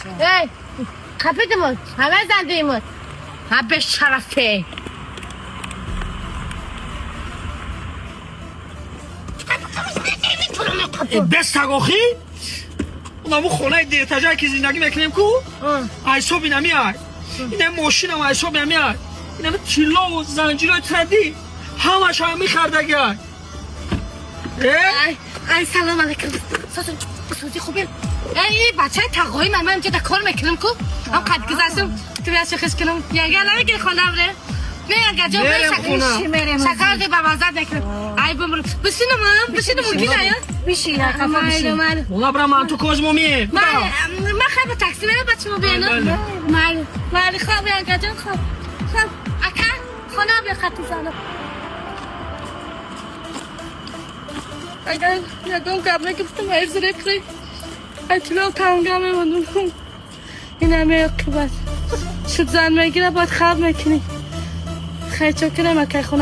Эй, қапидимуд, ҳама зандимуд. Ҳа, бешарафе. Бес тагохӣ, унаму хонаи деэтажае ки зиндагӣ мекунем ку, айсоби намиай, инами мошинам айсоби намиай, инами тиллову занҷирои тради ҳамаш ҳами хардагиай. Ай, ай, салом алейкум. Сози хубе. Эй, бачаи тағои ман инҷа да кор мекунам ку. Ам қад гузаштам, ту бия шихиш кунам. Яга намегири хонам ре. Не, яга ҷо Мерем хона. Шакар де бабазад мекунам. Ай, бумру. Бишинам, бишинам мумкин ая? Бишин, қафо бишин. Майли, майли. Она бра ман ту козмо мие. Майли, ман хай ба такси мерам, бачамо биёна. Майли. Майли, майли, хоб, яга ҷон, хоб. Хоб, ака, хона бия хату занам. Агар ягон гап мегуфтам, ай зирекри. Ай тилол танга мемондум. Ин ҳаме оқибат. Шуд зан мегира, бояд хаб мекунӣ. Хай, чо кунем, акай хона.